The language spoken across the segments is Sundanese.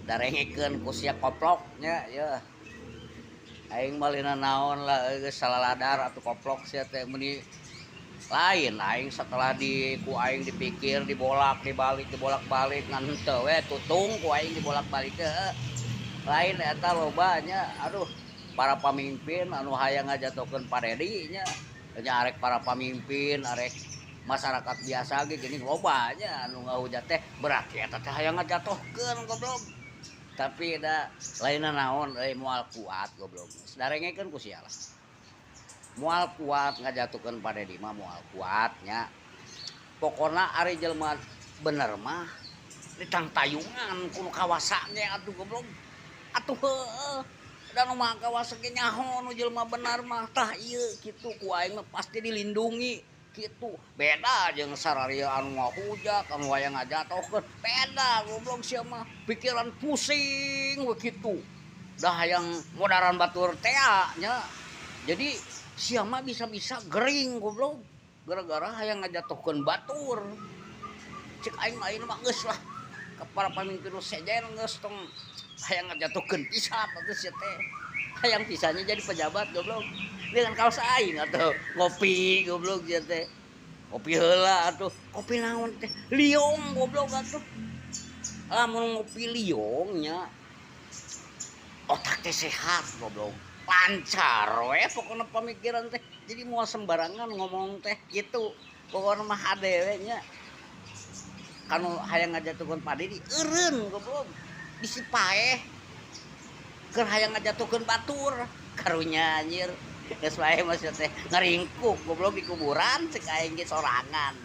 Darengekeun ku sia koplok nya yeuh. Aing mah lina naon lah geus salaladar atuh koplok sia teh meuni lain aing setelah di ku aing dipikir dibolak dibalik dibolak-balik ngan henteu we tutung ku aing dibolak-balik teh lain eta loba nya aduh para pamimpin anu hayang ngajatuhkeun Pak Dedi nya nya arek para pamimpin arek masyarakat biasa ge geuning loba nya anu ngahujat teh berarti eta teh hayang ngajatuhkeun goblok tapi da lainna naon euy moal kuat goblok darengekeun ku sia lah moal kuat ngajatuhkeun Pak Dedi mah moal kuat nya pokona ari jelema bener mah ditangtayungan ku nu kawasa ge atuh goblok atuh heueuh da nu maha kawasa ge nyaho nu jelema bener mah tah ieu kitu ku aing mah pasti dilindungi kitu beda jeung sararia anu ngahujat anu hayang ngajatohkeun beda goblok sia mah pikiran pusing we kitu da hayang modaran batur tea nya jadi sia mah bisa-bisa gering goblok gara-gara hayang ngajatuhkeun batur cek aing mah ayeuna mah geus lah ka para pamimpin nu sejen geus tong hayang ngajatuhkeun pisan atuh sia teh hayang pisannya jadi pejabat goblok dengan kaos aing atuh ngopi goblok sia teh ngopi heula atuh kopi naon teh liong goblok atuh lamun ngopi liong nya otak teh sehat goblok lancar we pokona pamikiran teh jadi moal sembarangan ngomong teh gitu pokona mah hade we nya kanu hayang ngajatuhkeun Pak Dedi eureun goblok bisi paeh keur hayang ngajatuhkeun batur karunya anjir geus wae mah sia teh ngaringkuk goblok di kuburan cek aing ge sorangan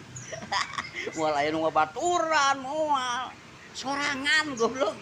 moal aya nu ngabaturan moal sorangan goblok.